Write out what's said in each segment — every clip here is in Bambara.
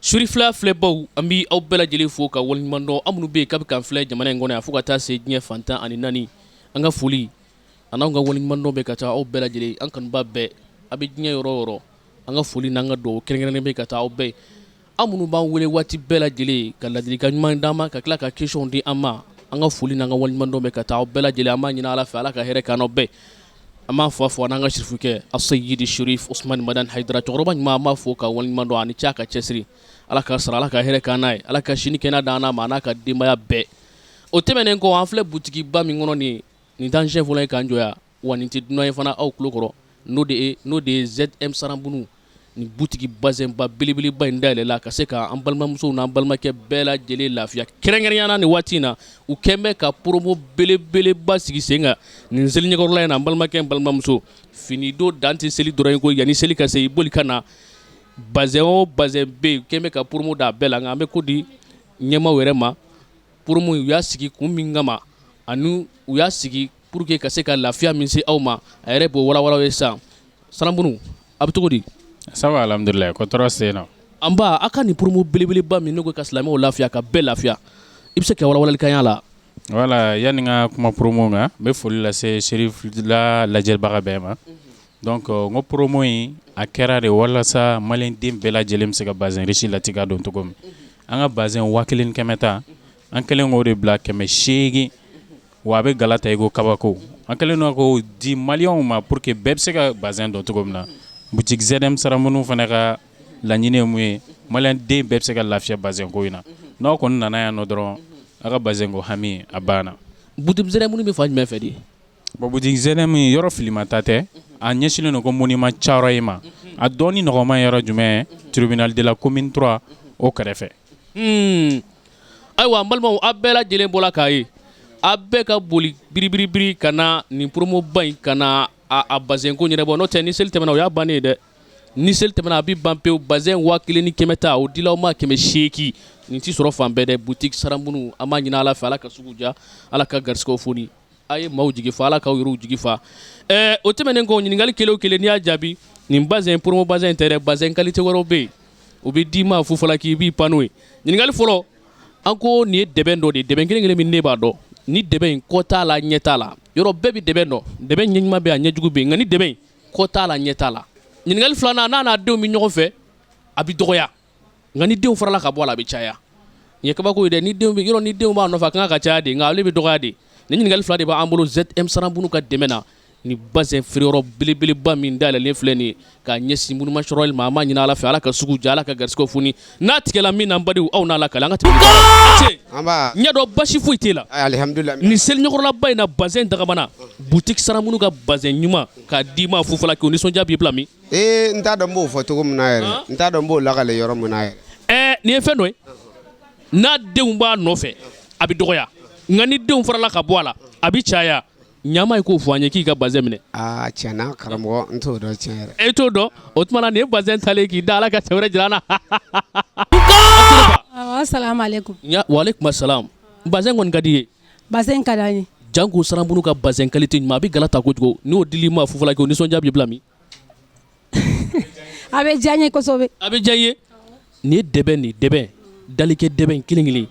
Surifila filɛbaw, an bɛ aw bɛɛ lajɛlen fo ka waleɲuman dɔn. Aw minnu bɛ yen k'a bɛ k'an filɛ jamana in kɔnɔ yan fo ka taa se diɲɛ fan 14, an ka foli an'an ka waleɲuman dɔn bɛ ka taa aw bɛɛ lajɛlen, an kanuba bɛɛ, a bɛ diɲɛ yɔrɔ o yɔrɔ, an ka foli n'an ka dugawu kɛrɛnkɛrɛnnen bɛ ka taa aw bɛɛ. Aw minnu b'an wele waati bɛɛ lajɛlen ka ladilikan ɲuman d'an ma, ka tila ka question di an ma, an ka foli n'an ka waleɲuman dɔn bɛ ka taa aw bɛɛ lajɛlen. An b'a ɲini Ala fɛ, Ala ka hɛrɛ k'an n'aw bɛɛ. An b'an fa fo an'an ka sirifukɛ Aseyidi Sherif Usumani Madani Hayidara, cɛkɔrɔba ɲuman, an b'a fo ka waleɲuman dɔn. A ni ce, a ka cɛsiri, Ala ka sara, Ala ka hɛrɛ k'an n'a ye, Ala ka si ni kɛnɛya d'an n'a ma, a n'a ka denbaya bɛɛ. O tɛmɛnen kɔ, an filɛ butigiba min kɔnɔ nin ye, nin t'an siɲɛ fɔlɔ ye k'an jɔ yan, wa nin tɛ dunan ye fana aw tulo kɔrɔ. N'o de ye ZM Saranbunu. Nin butigi bazɛnba belebeleba in dayɛlɛla ka se ka an balimamusow n'an balimakɛ bɛɛ lajɛlen lafiya, kɛrɛnkɛrɛnya na nin waati in na, u kɛn bɛ ka promo belebeleba sigi sen kan nin seli ɲɛkɔrɔla in na. An balimakɛ, balimamuso, fini don dan tɛ seli dɔrɔn ye ko yanni seli ka se, i boli ka na. Bazɛn o bazɛn bɛ yen, u kɛn bɛ ka promo da a bɛɛ la. Nka an bɛ ko di ɲɛmaaw yɛrɛ ma, promo u y'a sigi kun min kama ani u y'a sigi pour que ka se ka lafiya min se aw ma, a yɛrɛ b'o walawala ye sisan. Saranbunu, a bɛ cogo di? Ça va, alhamdulillah, ko tɔɔrɔ sen na. An ba, a ka nin promo belebeleba min n'o ka silamɛw lafiya, ka bɛɛ lafiya, i bɛ se ka walawalali kɛ an la? Voilà, yanni n ka kuma promo kan, n bɛ foli lase Serif la lajɛbaga bɛɛ ma. Donc n ko promo in a kɛra de walasa maliyɛnden bɛɛ lajɛlen bɛ se ka bazin riche latigɛ dɔn cogo min. An ka bazin 1100 ta, an kɛlen k'o de bila 800, wa a bɛ gala ta i ko kabako. An kɛlen don k'o di maliyɛnw ma pour que bɛɛ bɛ se ka bazin dɔn cogo min na. Boutique ZM Saramunu fana ka laɲini ye mun ye? Maliyɛnden bɛɛ bɛ se ka lafiya bazin ko in na. N'aw kɔni nana yan nɔ dɔrɔn, a ka bazin ko hami a banna. Boutique ZM bɛ fan jumɛn fɛ de? Bon, boutique ZM, yɔrɔ filimata tɛ, a ɲɛsinnen don ko monument Thiaroye ma. A dɔɔni nɔgɔman yɔrɔ jumɛn? Tribunal de la commune 3, o kɛrɛfɛ. Ayiwa, n balimaw, aw bɛɛ lajɛlen bɔra k'a ye, a bɛɛ ka boli biribiribiri ka na nin promo ba in, ka na a bazɛn ko ɲɛnabɔ. N'o tɛ, ni seli tɛmɛna, o y'a bannen ye dɛ. Ni seli tɛmɛna, a bɛ ban pewu. Bazɛn 1100 ta, o dilaw ma 800, nin ti sɔrɔ fan bɛɛ dɛ. Boutique Saranbunu, an b'a ɲini Ala fɛ, Ala ka sugu diya, Ala ka garisɛgɛw foni. A ye maaw jigi fa, Ala k'aw yɛrɛw jigi fa. O tɛmɛnen kɔ, ɲininkali kelen o kelen, n'i y'a jaabi, nin bazɛn promo bazɛn tɛ dɛ, bazɛn qualité wɛrɛw bɛ yen, o bɛ d'i ma fufala k'i b'i pan n'o ye. Ɲininkali fɔlɔ, an ko nin ye dɛbɛn dɔ de ye, dɛbɛn kelen kelen min ne b'a dɔn, ni dɛbɛn in kɔ t'a la, ɲɛ t'a la. Yɔrɔ bɛɛ bɛ dɛbɛn dɔn, dɛbɛn ɲɛ ɲuman bɛ, a ɲɛjugu bɛ yen, nka ni dɛbɛn in kɔ t'a la, ɲɛ t'a la. Ɲininkali filanan, n'a n'a denw bɛ ɲɔgɔn fɛ, a bɛ dɔgɔya, nka ni denw farala ka bɔ a la, a bɛ caya. Nin ye kabako ye dɛ. Ni denw bɛ yɔrɔ, ni denw b'a nɔfɛ, a kan ka caya de, nka ale bɛ dɔgɔya de. Nin ɲininkali fila de b'an bolo ZM Saranbunu ka dɛmɛ na. Ni bazɛn feereyɔrɔ belebeleba min dayɛlɛlen filɛ nin ye k'a ɲɛsin monument Thiaroye ma, an b'a ɲini Ala fɛ, Ala ka sugu diya, Ala ka garisɛgɛw foni. N'a tigɛla min na, n badenw, aw n'a lakale. An ka tɛmɛ. Ɲɛ dɔn basi foyi t'e la. Alihamudulila. Nin seli ɲɛkɔrɔlaba in na, bazɛn dagamana, boutique Saranbunu ka bazɛn ɲuman k'a d'i ma fufala k'i nisɔndiya b'i bila min? Ee, n t'a dɔn n b'o fɔ cogo min na yɛrɛ, n t'a dɔn n b'o lakale yɔrɔ min na yɛrɛ. Nin ye fɛn dɔ ye, n'a denw b'a nɔfɛ, a bɛ dɔgɔya, nka ni denw farala ka bɔ a la, a bɛ caya. Ɲama ye k'o fɔ an ye k'i ka bazɛn minɛ. Aa, tiɲɛna karamɔgɔ, n t'o dɔn tiɲɛ yɛrɛ. E t'o dɔn? O tuma na, nin ye bazɛn talen k'i da, Ala ka cɛ wɛrɛ jira an na. Awɔ, salamu aleykum. Waaleykum salam. Bazɛn kɔni ka di i ye? Bazɛn ka d'an ye. Janko Saranbunu ka bazɛn qualité ɲuman, a bɛ gala ta kojugu. N'o dil'i ma fufala kɛ, o nisɔndiya b'i bila min? A bɛ diya n ye kosɛbɛ. A bɛ diya i ye. Nin ye dɛbɛn, nin dɛbɛn dalikɛ dɛbɛn kelen kelen,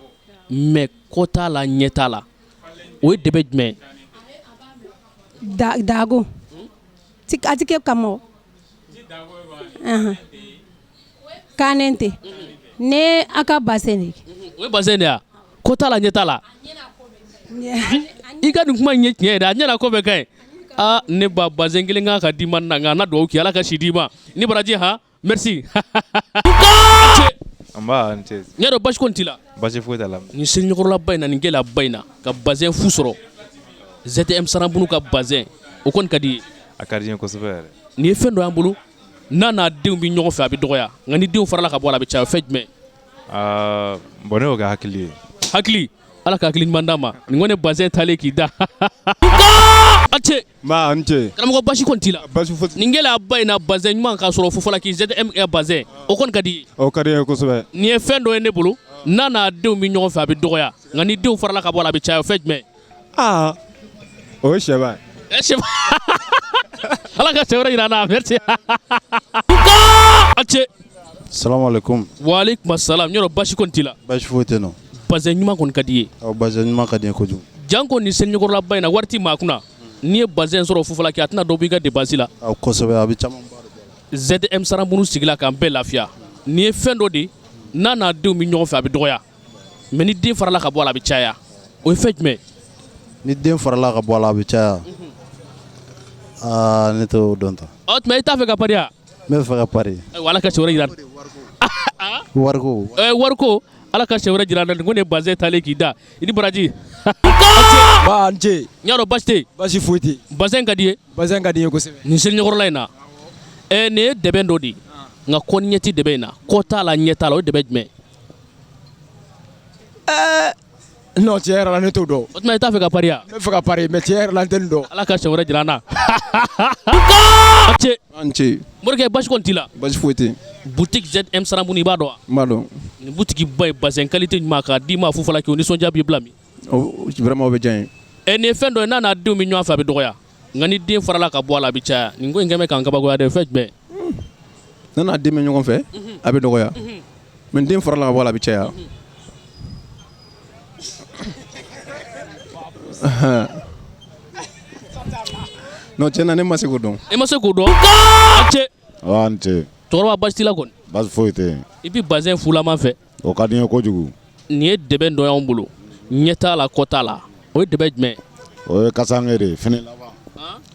mais kɔ t'a la, ɲɛ t'a la, o ye dɛbɛn jumɛn? Dago a ti kɛ ka mɔgɔ kanen tɛ ne a ka bazɛn de. O ye bazɛn de ye, kɔ t'a la, ɲɛ t'a la. I ka nin kuma in ye tiɲɛ ye dɛ, a ɲɛna ko bɛɛ ka ɲi. Aa, ne ba, bazɛn kelen kan ka d'i ma na, nka na dugawu k'i, Ala ka si d'i ma ni baraji. Han, merci. Nba, n ce. N y'a dɔn basi ko t'i la. Basi foyi t'a la. Nin seli ɲɛkɔrɔlaba in na, nin gɛlɛyaba in na, ka bazɛn fu sɔrɔ, ZM Saranbunu ka bazɛn, o kɔni ka di i ye? A ka di n ye kosɛbɛ yɛrɛ. Nin ye fɛn dɔ y'an bolo, n'a n'a denw bɛ ɲɔgɔn fɛ, a bɛ dɔgɔya, nka ni denw farala ka bɔ a la, a bɛ caya. Fɛn jumɛn? Aa, bon, ne y'o kɛ hakili ye. Hakili, Ala ka hakili ɲuman d'a ma. Nin kɔni ye bazɛn talen k'i da. A ce. Nba, n ce. Karamɔgɔ, basi kɔni t'i la? Basi foyi. Nin gɛlɛyaba in na, bazɛn ɲuman k'a sɔrɔ fufala k'i, ZM ka bazɛn, o kɔni ka di i ye? O ka di n ye kosɛbɛ. Nin ye fɛn dɔ ye ne bolo, n'a n'a denw bɛ ɲɔgɔn fɛ, a bɛ dɔgɔya, nka ni denw farala ka bɔ a la, a bɛ caya. O fɛn jumɛn? Aa, o ye sɛba ye. Ɛ, sɛba, Ala ka cɛ wɛrɛ jira an na. Merci, a ce. Salamalekun. Waaleykum salam. Yɔrɔ basi kɔni t'i la? Basi foyi tɛ nɔ. Bazɛn ɲuman kɔni ka di i ye? Awɔ, bazɛn ɲuman ka di n ye kojugu. Janko nin seliɲɛkɔrɔlaba in na, wari tɛ maa kunna, n'i ye bazɛn sɔrɔ fufalaki, a tɛna dɔ bɔ i ka dépense la. Awɔ, kosɛbɛ, a bɛ caman ba de bɔ. ZM Saranbunu sigila k'an bɛɛ lafiya. Nin ye fɛn dɔ de ye, n'a n'a denw bɛ ɲɔgɔn fɛ, a bɛ dɔgɔya, mais ni den farala ka bɔ a la, a bɛ caya. O ye fɛn jumɛn? Ni den farala ka bɔ a la, a bɛ caya. Aa, ne t'o dɔn ta. O tuma i t'a fɛ ka parier wa? N bɛ fɛ ka parier. Ayiwa, Ala ka siɲɛ wɛrɛ jira. Wariko. Wariko, Ala ka siɲɛ wɛrɛ jira an na. Nin ko nin ye bazɛn taalen k'i da. I ni baraji. Ba, a ni ce. N y'a dɔn basi tɛ yen. Basi foyi tɛ yen. Bazɛn ka di i ye? Bazɛn ka di n ye kosɛbɛ. Nin seliɲɛkɔrɔla in na, nin ye dɛbɛn dɔ de ye, nka kɔ ni ɲɛ tɛ dɛbɛn in na, kɔ t'a la, ɲɛ t'a la, o ye dɛbɛn jumɛn? Ɛɛ non, tiɲɛ yɛrɛ la, ne t'o dɔn. O tuma i t'a fɛ ka parier wa? N bɛ fɛ ka parier, mais tiɲɛ yɛrɛ la, n tɛ nin dɔn. Ala ka siɲɛ wɛrɛ jira an na. A ce. A ni ce. Morikɛ, basi kɔni t'i la? Basi foyi tɛ yen. Boutique ZM Saranbunu, i b'a dɔn wa? N b'a dɔn. Nin boutique ba ye bazɛn qualité ɲuman k'a d'i ma fufalaki, o nisɔndiya b'i bila min? Vraiment, o bɛ diya n ye. Nin ye fɛn dɔ ye, n'a n'a denw bɛ ɲɔgɔn fɛ, a bɛ dɔgɔya, nka ni den farala ka bɔ a la, a bɛ caya. Nin ko in kɛlen bɛ k'an kabakoya dɛ. Fɛn jumɛn? N'a n'a den bɛ ɲɔgɔn fɛ, a bɛ dɔgɔya, mais den farala ka bɔ a la, a bɛ caya. Non, tiɲɛ na, ne ma se k'o dɔn. E ma se k'o dɔn? A ce. A ni ce. Cɛkɔrɔba, basi t'i la kɔni? Basi foyi tɛ yen. I bɛ bazɛn fulama fɛ? O ka di n ye kojugu. Nin ye dɛbɛn dɔ y'anw bolo, ɲɛ t'a la, kɔ t'a la, o ye dɛbɛn jumɛn? O ye kasange de ye, fini laban.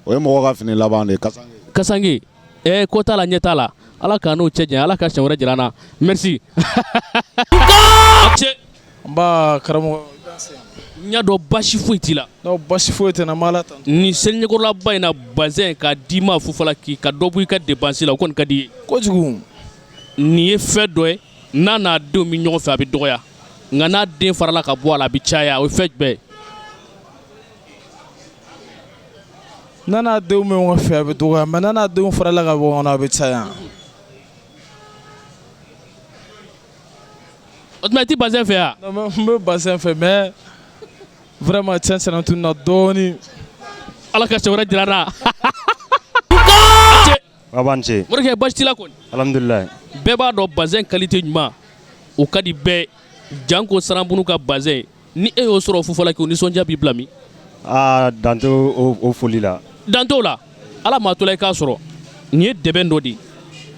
O ye mɔgɔ ka fini laban de ye, kasange. Kasange, kɔ t'a la, ɲɛ t'a la. Ala k'an n'o cɛ janya, Ala ka siɲɛ wɛrɛ jira an na. Merci. A ce. Nba karamɔgɔ. N y'a dɔn basi foyi t'i la. Non, basi foyi tɛ n na, n b'Ala tanu. Nin seliɲɛkɔrɔlaba in na, bazɛn k'a d'i ma fufalaki, ka dɔ bɔ i ka dépense la, o kɔni ka di i ye. Kojugu. Nin ye fɛn dɔ ye, n'a n'a denw bɛ ɲɔgɔn fɛ, a bɛ dɔgɔya, nka n'a den farala ka bɔ a la, a bɛ caya. O ye fɛn jumɛn ye? N'a n'a denw bɛ ɲɔgɔn fɛ, a bɛ dɔgɔya, mais n'a n'a denw farala ka bɔ ɲɔgɔn na, a bɛ caya. O tuma i tɛ bazɛn fɛ yan? Non, n bɛ bazɛn fɛ, mais vraiment tiɲɛ tiɲɛ na, n tununna dɔɔnin. Ala ka siɲɛ wɛrɛ jira an na. Baba, ni ce. Morikɛ, basi t'i la kɔni? Alhamdulilayi. Bɛɛ b'a dɔn bazɛn qualité ɲuman, o ka di bɛɛ, janko Saranbunu ka bazɛn. Ni e y'o sɔrɔ fufalaki, o nisɔndiya b'i bila min? Aa, dan tɛ o foli la. Dan t'o la. Ala m'a to la i k'a sɔrɔ. Nin ye dɛbɛn dɔ de ye,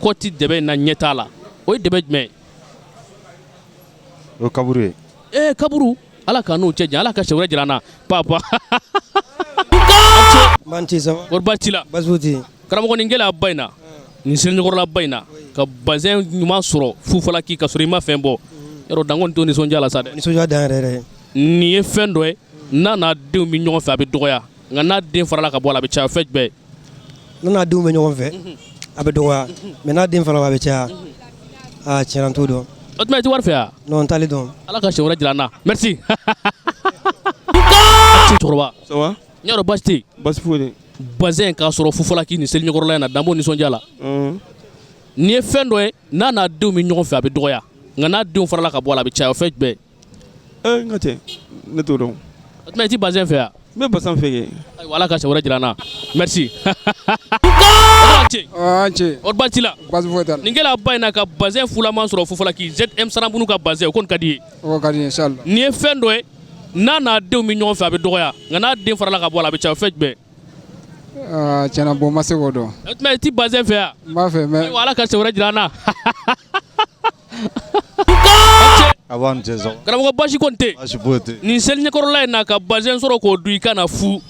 kɔ tɛ dɛbɛn na, ɲɛ t'a la. O ye dɛbɛn jumɛn ye? O ye kaburu ye. Ee, kaburu, Ala k'an n'o cɛ janya, Ala ka siɲɛ wɛrɛ jira an na. Papa. Ba ni ce, ça va? Kɔri baasi t'i la? Baasi foyi tɛ yen. Karamɔgɔ, nin gɛlɛyaba in na, nin seliɲɛkɔrɔlaba in na, ka bazɛn ɲuman sɔrɔ fufalaki ka sɔrɔ i ma fɛn bɔ, yɔrɔ dan kɔni t'o nisɔndiya la sa dɛ. Nisɔndiya dan yɛrɛ yɛrɛ. Nin ye fɛn dɔ ye, n'a n'a denw bɛ ɲɔgɔn fɛ, a bɛ dɔgɔya, nka n'a den farala ka bɔ a la, a bɛ caya. Fɛn jumɛn? N'a n'a denw bɛ ɲɔgɔn fɛ, a bɛ dɔgɔya, mais n'a den farala a bɛ caya. Aa, tiɲɛ na, n t'o dɔn. O tuma i tɛ wari fɛ wa? Non, n t'ale dɔn. Ala ka siɲɛ wɛrɛ jira an na. Merci. Cɛkɔrɔba. Ça va? N y'a dɔn baasi tɛ yen. Baasi foyi tɛ yen. Bazɛn k'a sɔrɔ fufalaki nin seliɲɛkɔrɔla in na, dan b'o nisɔndiya la. Nin ye fɛn dɔ ye, n'a n'a denw bɛ ɲɔgɔn fɛ, a bɛ dɔgɔya, nka n'a denw farala ka bɔ a la, a bɛ caya. O fɛn jumɛn? N ka cɛ, ne t'o dɔn. O tuma i tɛ bazɛn fɛ wa? N bɛ bazɛn fɛ kɛ. Ayiwa, Ala ka siɲɛ wɛrɛ jira an na. Merci. An ce. Kɔri baasi t'i la? Baasi foyi t'a la. Nin gɛlɛyaba in na, ka bazɛn fulama sɔrɔ fufalaki, ZM Saranbunu ka bazɛn, o kɔni ka di i ye. O ka di n ye, inchallah. Nin ye fɛn dɔ ye, n'a n'a denw bɛ ɲɔgɔn fɛ, a bɛ dɔgɔya, nka n'a den farala ka bɔ a la, a bɛ caya. O fɛn jumɛn? Tiɲɛ na, bon, n ma se k'o dɔn. O tuma i tɛ bazɛn fɛ wa? N b'a fɛ, mais. Ayiwa, Ala ka siɲɛ wɛrɛ jira an na. A ni ce, ça va? Karamɔgɔ, baasi kɔni tɛ yen. Baasi foyi tɛ yen. Nin seliɲɛkɔrɔla in na, ka bazɛn sɔrɔ k'o dun i ka na fu,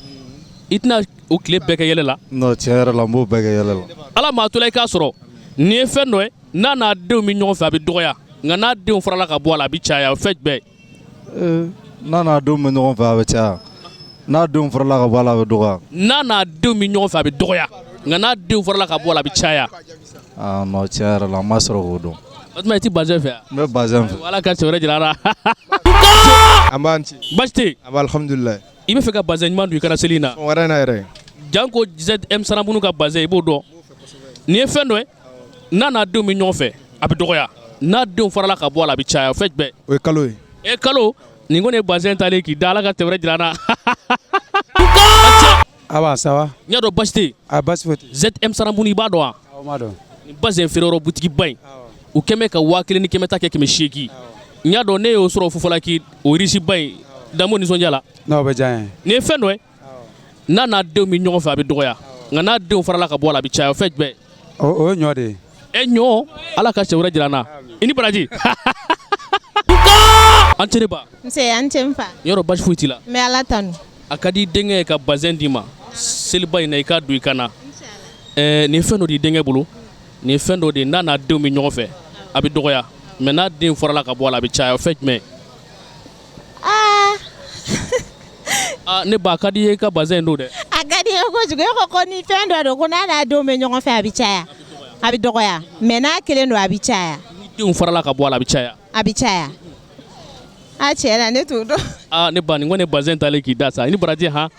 i tɛna o tile bɛɛ kɛ yɛlɛ la. Non, tiɲɛ yɛrɛ la, n b'o bɛɛ kɛ yɛlɛ la. Ala m'a to la i k'a sɔrɔ. Nin ye fɛn dɔ ye, n'a n'a denw bɛ ɲɔgɔn fɛ, a bɛ dɔgɔya, nka n'a denw farala ka bɔ a la, a bɛ caya. O fɛn jumɛn? N'a n'a denw bɛ ɲɔgɔn fɛ, a bɛ caya. N'a denw farala ka bɔ a la, a bɛ dɔgɔya. N'a n'a denw bɛ ɲɔgɔn fɛ, a bɛ dɔgɔya, nka n'a denw farala ka bɔ a la, a bɛ caya. Aa non, tiɲɛ yɛrɛ la, n ma sɔrɔ k'o dɔn. O tuma i tɛ bazɛn fɛ wa? N bɛ bazɛn fɛ. Ala ka siɲɛ wɛrɛ jira an na. An b'an ci. Baasi tɛ yen. A b'a alhamdulilayi. I bɛ fɛ ka bazɛn ɲuman don i kana seli in na. Sɔgɔmada in na yɛrɛ. Janko ZM Saranbunu ka bazɛn, i b'o dɔn. Nin ye fɛn dɔ ye, n'a n'a denw bɛ ɲɔgɔn fɛ, a bɛ dɔgɔya, n'a denw farala ka bɔ a la, a bɛ caya. O fɛn jumɛn? O ye kalo ye. E kalo, nin kɔni ye bazɛn talen k'i da, Ala ka tɛmɛ wɛrɛ jira an na. Aba, ça va? N y'a dɔn baasi tɛ yen. A baasi foyi tɛ yen. ZM Saranbunu, i b'a dɔn wa? Awɔ, n b'a dɔn. Nin bazɛn feereyɔrɔ butigiba in, U kɛmɛ ka 1100 ta kɛ 800. N y'a dɔn ne y'o sɔrɔ Fufalaki o riche ba in Danbo nisɔndiya la. Non, o bɛ diya n ye. Nin ye fɛn dɔ ye n'a n'a denw bɛ ɲɔgɔn fɛ, a bɛ dɔgɔya, nka n'a denw farala ka bɔ a la, a bɛ caya. O fɛn jumɛn? O ye ɲɔ de ye. E ɲɔ, Ala ka siɲɛ wɛrɛ jira an na. I ni baraji, an ce ne ba. Nse, an ce n fa. Yɔrɔ basi foyi t'i la? N bɛ Ala tanu. A ka di i denkɛ ye ka bazɛn d'i ma seliba in na, i k'a don i kan na. Ɛɛ, nin ye fɛn dɔ di denkɛ bolo, nin ye fɛn dɔ de ye n'a n'a denw bɛ ɲɔgɔn fɛ, a bɛ dɔgɔya, mais n'a den farala ka bɔ a la, a bɛ caya. O fɛn jumɛn? Aa. Aa, ne ba, a ka di i ye i ka bazɛn in don dɛ. A ka di n ye kojugu. E ko ko ni fɛn dɔ don ko n'a n'a denw bɛ ɲɔgɔn fɛ, a bɛ caya, a bɛ dɔgɔya, mais n'a kelen don, a bɛ caya. Ni denw farala ka bɔ a la, a bɛ caya. A bɛ caya. A tiɲɛ na, ne t'o dɔn. Aa, ne ba, nin kɔni ye bazɛn talen k'i da sa. I ni baraji han.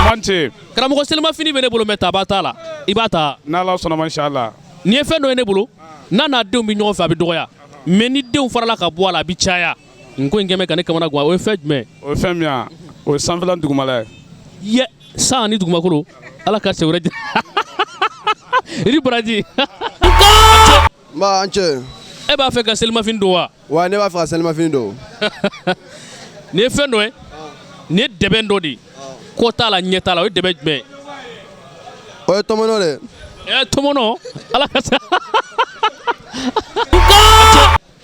Man ce. Karamɔgɔ, selimafini bɛ ne bolo, mais taba t'a la, i b'a ta? N'Ala sɔnna ma, inchallah. Nin ye fɛn dɔ ye ne bolo, n'a n'a denw bɛ ɲɔgɔn fɛ, a bɛ dɔgɔya, mais ni denw farala ka bɔ a la, a bɛ caya. Nin ko in kɛmɛ ka ne kamana gan. O ye fɛn jumɛn? O ye fɛn min ye, o ye sanfɛla ni dugumala ye. Ye san ni dugumakolo, Ala ka sɛ wɛrɛ di. I ni baraji. Nba, an cɛ. E b'a fɛ ka selimafini don wa? Wa, ne b'a fɛ ka selimafini don. Nin ye fɛn dɔ ye, nin ye dɛbɛn dɔ de ye, kɔ t'a la, ɲɛ t'a la. O ye dɛbɛn jumɛn ye? O ye tɔmɔnɔ de ye. Ɛ, tɔmɔnɔ, Ala ka sa.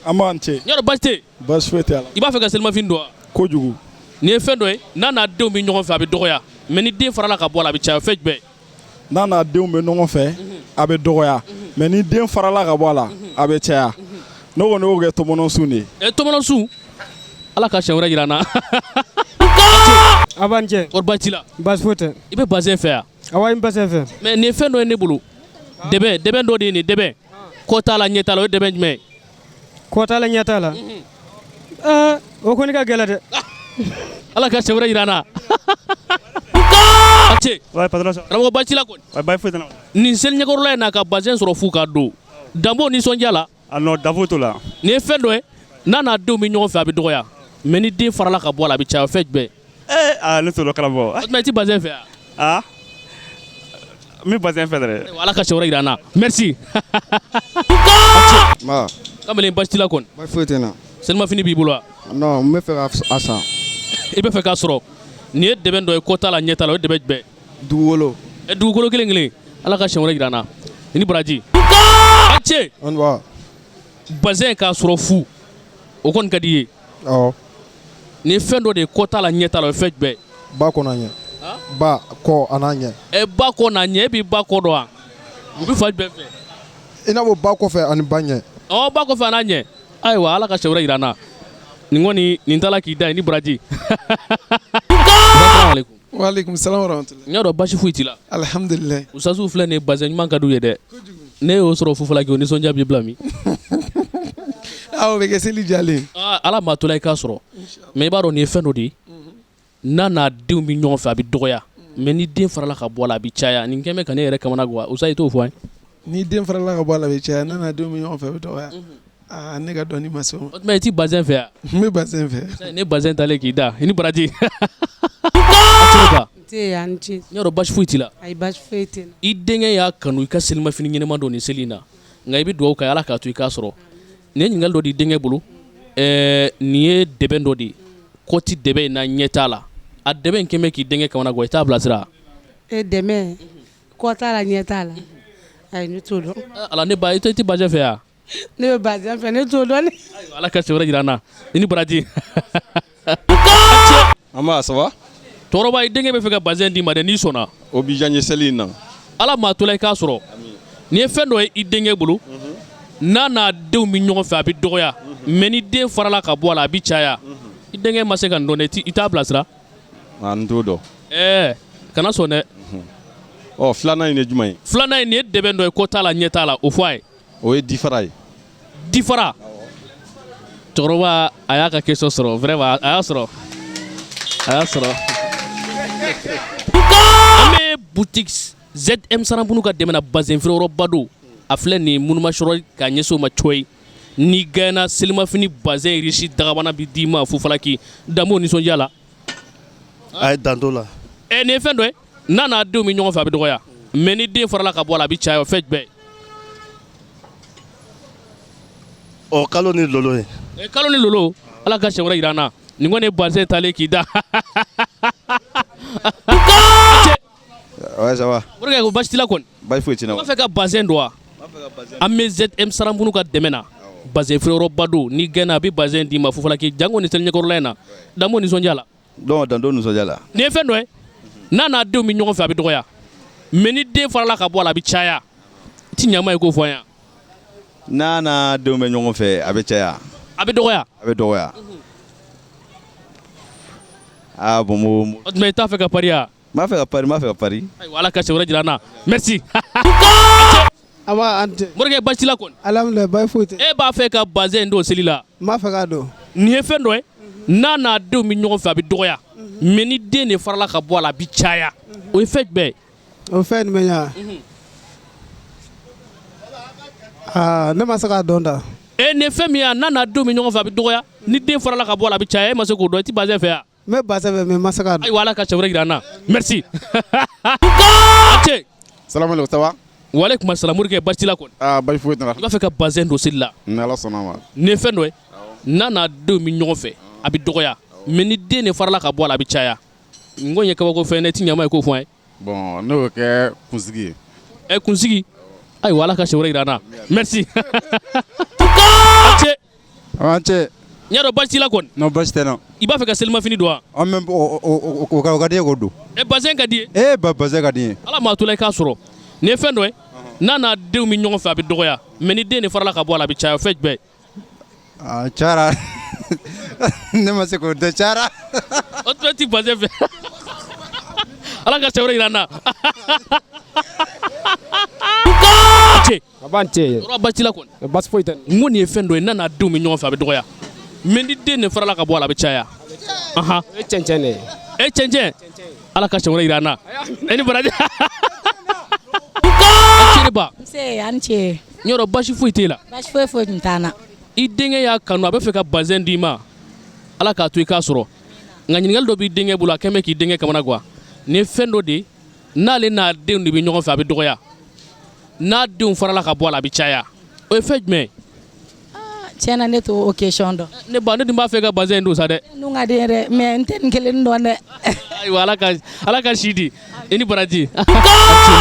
An b'an cɛ. Yɔrɔ baasi tɛ yen? Baasi foyi tɛ a la. I b'a fɛ ka selimafini don wa? Kojugu. Nin ye fɛn dɔ ye n'a n'a denw bɛ ɲɔgɔn fɛ, a bɛ dɔgɔya, mais ni den farala ka bɔ a la, a bɛ caya. O fɛn jumɛn? N'a n'a denw bɛ ɲɔgɔn fɛ, a bɛ dɔgɔya, mais ni den farala ka bɔ a la, a bɛ caya. Ne kɔni y'o kɛ tɔmɔnɔ sun de ye. Ɛ, tɔmɔnɔ sun, Ala ka siɲɛ wɛrɛ jira an na. A b'an cɛ. Kɔri baasi t'i la? Baasi foyi tɛ. I bɛ bazɛn fɛ yan? Awɔ, n bazɛn fɛ. Mais nin ye fɛn dɔ ye ne bolo, dɛbɛn, dɛbɛn dɔ de ye nin dɛbɛn, kɔ t'a la, ɲɛ t'a la. O ye dɛbɛn jumɛn ye? Kɔ t'a la, ɲɛ t'a la. Aa, o kɔni ka gɛlɛn dɛ. Ala ka siɲɛ wɛrɛ jira an na. A ce. Ouais, patron. Karamɔgɔ, baasi t'i la kɔni? Ouais, baasi foyi tɛ n na. Nin seli ɲɛkɔrɔla in na, ka bazɛn sɔrɔ fu ka don, Danbo nisɔndiya la. Ah non, dan foyi t'o la. Nin ye fɛn dɔ ye n'a n'a denw bɛ ɲɔgɔn fɛ, a bɛ dɔgɔya, mais ni den farala ka bɔ a la, a bɛ caya. O fɛn jumɛn? Eh, ah, ne t'o dɔn, karamɔgɔ. O tuma i tɛ bazɛn fɛ yan? Ah, n bɛ bazɛn fɛ dɛ. Ala ka siɲɛ wɛrɛ jira an na. Merci. Ma. Kamalen, baasi t'i la kɔni? Baasi foyi tɛ n na. Selimafini b'i bolo wa? Non, n bɛ fɛ ka a san. I bɛ fɛ k'a sɔrɔ. Nin ye dɛbɛn dɔ ye, kɔ t'a la, ɲɛ t'a la. O ye dɛbɛn jumɛn? Dugukolo. Ɛ, dugukolo kelen kelen, Ala ka siɲɛ wɛrɛ jira an na. I ni baraji. A ce. An ba. Bazɛn k'a sɔrɔ fu, o kɔni ka di i ye? Awɔ. Nin ye fɛn dɔ de ye, kɔ t'a la, ɲɛ t'a la. O ye fɛn jumɛn? Ba kɔ n'a ɲɛ. Ba kɔ a n'a ɲɛ. Ɛ, ba kɔ n'a ɲɛ, e b'i ba kɔ dɔn wa? U bɛ fan jumɛn fɛ? I n'a fɔ ba kɔfɛ ani ba ɲɛ. Ɔ, ba kɔfɛ a n'a ɲɛ. Ayiwa, Ala ka siɲɛ wɛrɛ jira an na. Nin kɔni, nin taala k'i da ye ni baraji. Asalaamaaleykum. Waaleykum salam wa rahmatulah. N y'a dɔn basi foyi t'i la. Alhamdulilayi. Usitaziw filɛ nin ye, bazɛn ɲuman ka d'u ye dɛ. Ne y'o sɔrɔ Fufalaki, o nisɔndiya b'i bila min? Aw bɛ kɛ seli jalen. Aa, Ala m'a to la i k'a sɔrɔ, mais i b'a dɔn nin ye fɛn dɔ de ye n'a n'a denw bɛ ɲɔgɔn fɛ, a bɛ dɔgɔya, mais ni den farala ka bɔ a la, a bɛ caya. Nin kɛn bɛ ka ne yɛrɛ kamana gan. Usa, i t'o fɔ an ye? Ni den farala ka bɔ a la, a bɛ caya, n'a n'a denw bɛ ɲɔgɔn fɛ, a bɛ dɔgɔya. Aa, ne ka dɔnni ma se o ma. O tuma i tɛ bazɛn fɛ yan? N bɛ bazɛn fɛ. Ne bazɛn talen k'i da, i ni baraji. Nse, a ni ce. N y'a dɔn basi foyi t'i la. Ayi, baasi foyi tɛ n na. I denkɛ y'a kanu i ka selimafini ɲɛnama don nin seli in na, nka i bɛ dugawu kɛ Ala k'a to i k'a sɔrɔ. Nin ye ɲininkali dɔ di denkɛ bolo. Ɛɛ, nin ye dɛbɛn dɔ de ye, kɔ ti dɛbɛn in na, ɲɛ t'a la. A dɛbɛn in kɛn bɛ k'i denkɛ kamana gan, i t'a bilasira? E, dɛmɛ kɔ t'a la, ɲɛ t'a la. Ayi, ne t'o dɔn. Ala, ne ba, i tɛ bazɛn fɛ yan? Ne bɛ bazɛn fɛ, ne t'o dɔn. Ala ka siɲɛ wɛrɛ jira an na. I ni baraji. An ça va? Cɛkɔrɔba, i denkɛ bɛ fɛ ka bazɛn d'i ma dɛ, n'i sɔnna. O b'i diya n ye seli in na. Ala m'a to la i k'a sɔrɔ. Nin ye fɛn dɔ ye i denkɛ bolo, n'a n'a denw bɛ ɲɔgɔn fɛ, a bɛ dɔgɔya, mais ni den farala ka bɔ a la, a bɛ caya. I denkɛ ma se ka nin dɔn dɛ, i t'a bilasira? N t'o dɔn. Ɛɛ, kana sɔn dɛ. Ɔ, filanan in ye jumɛn ye? Filanan in, nin ye dɛbɛn dɔ ye, kɔ t'a la, ɲɛ t'a la. O fɔ a ye. O ye difara ye. Difara. Cɛkɔrɔba, a y'a ka question sɔrɔ, vraiment a y'a sɔrɔ, a y'a sɔrɔ. An bɛ boutique ZM Saranbunu ka dɛmɛ na, bazɛn feereyɔrɔba don. A filɛ nin munumasɔrɔ ka ɲɛsin o ma coyi. N'i gagné selimafini bazɛn riche dagabana bɛ d'i ma Fufalaki. Danbo nisɔndiya la. A ye dan t'o la. Ɛ, nin ye fɛn dɔ ye n'a n'a denw bɛ ɲɔgɔn fɛ, a bɛ dɔgɔya, mais ni den farala ka bɔ a la, a bɛ caya. O fɛn jumɛn? Ɔ, kalo ni lolo ye. Kalo ni lolo, Ala ka siɲɛ wɛrɛ jira an na. Nin kɔni ye bazin talen k'i da. Ouais, ça va. Morikɛ, ko baasi t'i la kɔni? Baasi foyi tɛ n na. I b'a fɛ ka bazin don wa? An bɛ ZM Saranbunu ka dɛmɛ na. Bazin feereyɔrɔba don, n'i gɛnna a bɛ bazin d'i ma fufalaki, jango nin seli ɲɛkɔrɔla in na. Dan b'o nisɔndiya la. Donc, dan t'o nisɔndiya la. Nin ye fɛn dɔ ye, n'a n'a denw bɛ ɲɔgɔn fɛ, a bɛ dɔgɔya, mais ni den farala ka bɔ a la, a bɛ caya. I ti ɲama ye k'o fɔ an ye. N'a n'a denw bɛ ɲɔgɔn fɛ, a bɛ caya. A bɛ dɔgɔya. A bɛ dɔgɔya. Ah bon, mo. O tuma i t'a fɛ ka parier wa? N b'a fɛ ka parier, n b'a fɛ ka parier. Ayiwa, Ala ka siɲɛ wɛrɛ jira an na. Merci. Aba, an tɛ. Morikɛ, baasi t'i la kɔni? Alhamdulilayi, baasi foyi tɛ. E b'a fɛ ka bazin don seli la? N b'a fɛ k'a don. Nin ye fɛn dɔ ye, n'a n'a denw bɛ ɲɔgɔn fɛ, a bɛ dɔgɔya, mais ni den de farala ka bɔ a la, a bɛ caya. O ye fɛn jumɛn ye? O fɛn jumɛn ya? Aa, ne ma se k'a dɔn da. E, nin ye fɛn min ye, n'a n'a denw bɛ ɲɔgɔn fɛ, a bɛ dɔgɔya, ni den farala ka bɔ a la, a bɛ caya. E ma se k'o dɔn, i tɛ bazin fɛ yan? N bɛ bazin fɛ, mais n ma se k'a dɔn. Ayiwa, Ala ka siɲɛ wɛrɛ jira an na. Merci. Salamaleykum, ça va? Walekum salam. Morikɛ, baasi t'i la kɔni? Aa, baasi foyi tɛ n na. I b'a fɛ ka bazin don seli la? Ni Ala sɔnna a ma. Nin ye fɛn dɔ ye, n'a n'a denw bɛ ɲɔgɔn fɛ, a bɛ dɔgɔya, mais ni den de farala ka bɔ a la, a bɛ caya. Nin kɔni ye kabako fɛn ye, ne ti ɲama ye k'o fɔ an ye. Bon, ne y'o kɛ kunsigi ye. Ɛ, kunsigi. Ayiwa, Ala ka siɲɛ wɛrɛ jira an na. Merci. Cɛ. An cɛ. N y'a dɔn baasi t'i la kɔni? Non, baasi tɛ n na. I b'a fɛ ka selimafini don wa? An bɛ o ka di ye k'o don. Ɛ, bazin ka di ye? Ee, bazin ka di n ye. Ala m'a to la i k'a sɔrɔ. Nin ye fɛn dɔ ye, n'a n'a denw bɛ ɲɔgɔn fɛ, a bɛ dɔgɔya, mais ni den de farala ka bɔ a la, a bɛ caya. O fɛn jumɛn ye? Aa, cayara, ne ma se k'o dɔn, cayara. O tuma e ti bazin fɛ. Ala ka siɲɛ wɛrɛ jira an na. Cɛ. A b'an cɛ. Yɔrɔ baasi t'i la kɔni? Baasi foyi tɛ. N ko nin ye fɛn dɔ ye, n'a n'a denw bɛ ɲɔgɔn fɛ, a bɛ dɔgɔya, mais ni den de farala ka bɔ a la, a bɛ caya. Ahan. O ye cɛncɛn de ye. E, cɛncɛn. Ala ka siɲɛ wɛrɛ jira an na. E ni baraji. Cɛ ba. Nse, a ni ce. N y'a dɔn baasi foyi t'e la. Baasi foyi foyi tun t'an na. I denkɛ y'a kanu, a bɛ fɛ ka bazin d'i ma. Ala k'a to i k'a sɔrɔ. Nka ɲininkali dɔ b'i denkɛ bolo, a kɛn bɛ k'i denkɛ kamana gan. Nin ye fɛn dɔ de ye, n'ale n'a denw de bɛ ɲɔgɔn fɛ, a bɛ dɔgɔya, n'a denw farala ka bɔ a la, a bɛ caya. O ye fɛn jumɛn ye? Tiɲɛ na, ne t'o o question dɔn. Ne ba, ne dun b'a fɛ ka bazin don sa dɛ. Nun ka di n ye dɛ, mais n tɛ nin kelen dɔn dɛ. Ayiwa, Ala ka si di. I ni baraji. A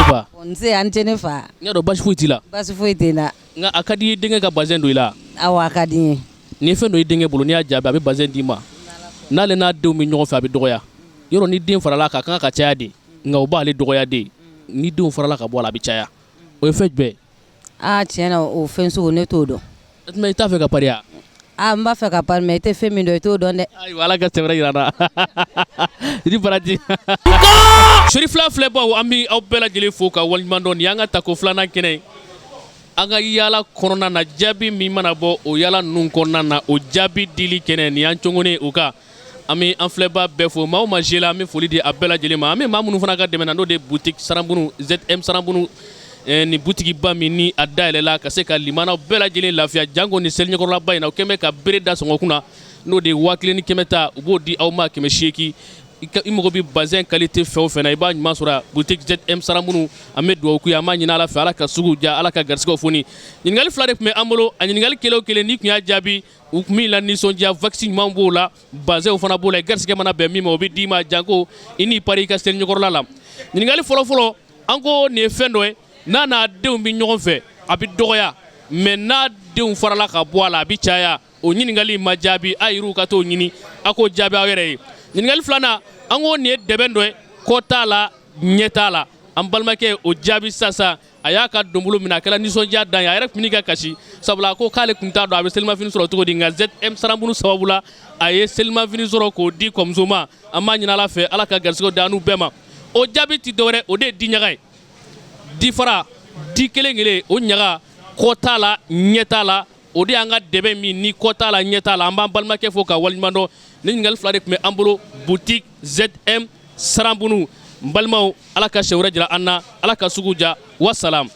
ba. Nse, a ni ce ne fa. N y'a dɔn baasi foyi t'i la. Baasi foyi tɛ n na. Nka a ka di i ye denkɛ ka bazin don i la? Awɔ, a ka di n ye. Nin ye fɛn dɔ ye denkɛ bolo, n'i y'a jaabi, a bɛ bazin d'i ma. N'ale n'a denw bɛ ɲɔgɔn fɛ, a bɛ dɔgɔya. Yɔrɔ ni den farala kan, a kan ka caya de, nka o b'ale dɔgɔya de. Ni denw farala ka bɔ a la, a bɛ caya. O ye fɛn jumɛn ye? Aa, tiɲɛ na, o fɛn sugu ne t'o dɔn. O tuma i t'a fɛ ka parier? Aa, n b'a fɛ ka parier, mais i tɛ fɛn min dɔn, i t'o dɔn dɛ. Ayiwa, Ala ka siɲɛ wɛrɛ jira an na. I ni baraji. Sori fila filɛbaw, an bɛ aw bɛɛ lajɛlen fo ka waleɲuman dɔn. Nin y'an ka tako filanan kɛnɛ ye an ka yaala kɔnɔna na. Jaabi min mana bɔ o yaala ninnu kɔnɔna na, o jaabi dili kɛnɛ, nin y'an cogonen o kan. An bɛ an filɛba bɛɛ fo. Maa o maa la, an bɛ foli di a bɛɛ lajɛlen ma. An bɛ maa minnu fana ka dɛmɛ na, n'o de ye boutique Saranbunu, ZM Saranbunu, nin butigiba min ni a dayɛlɛla ka se ka limanaw bɛɛ lajɛlen lafiya, janko ni seli ɲɛkɔrɔlaba in na, o kɛn bɛ ka bere da sɔngɔ kunna, n'o de ye 1500 ta, u b'o di aw ma 800. I mago bɛ bazin qualité fɛn o fɛn na, i b'a ɲuman sɔrɔ boutique ZM Saranbunu. An bɛ dugawu k'u ye, an b'a ɲini Ala fɛ, Ala ka sugu diya, Ala ka garisɛgɛw foni. Ɲininkali fila de tun bɛ an bolo. A ɲininkali kelen o kelen, n'i tun y'a jaabi, u tun b'i la nisɔndiya. Wax ɲuman b'o la, bazɛnw fana b'o la. I garisɛgɛ mana bɛn min ma, o bɛ d'i ma, janko i n'i pari i ka seli ɲɛkɔrɔla la. Ɲininkali fɔlɔ-fɔlɔ, an ko nin ye fɛn dɔ ye, n'a n'a denw bɛ ɲɔgɔn fɛ, a bɛ dɔgɔya, mais n'a denw farala ka bɔ a la, a bɛ caya. O ɲininkali ma jaabi, a yiriw ka t'o ɲini, a k'o jaabi aw yɛrɛ ye. Ɲininkali filanan, an ko nin ye dɛbɛn dɔ ye, kɔ t'a la, ɲɛ t'a la. An balimakɛ o jaabi sisan, a y'a ka donbolo minɛ, a kɛra nisɔndiya dan ye. A yɛrɛ tun bɛ ka kasi, sabula a ko k'ale tun t'a dɔn a bɛ selimafini sɔrɔ cogo di, nka ZM Saranbunu sababu la, a ye selimafini sɔrɔ k'o di kɔmuso ma. An b'a ɲini Ala fɛ, Ala ka garisɛgɛw di an n'u bɛɛ ma. O jaabi tɛ dɔwɛrɛ, o de ye di ɲaga ye, di fara, di kelen kelen, o ɲaga, kɔ t'a la, ɲɛ t'a la. O de y'an ka dɛbɛn min ni kɔ t'a la, ɲɛ t'a la. An b'an balimakɛ fo ka waleɲuman dɔn. Ni ɲininkali fila de tun bɛ an bolo, boutique ZM Saranbunu. N balimaw, Ala ka siɲɛ wɛrɛ jira an na, Ala ka sugu diya. Wasalam.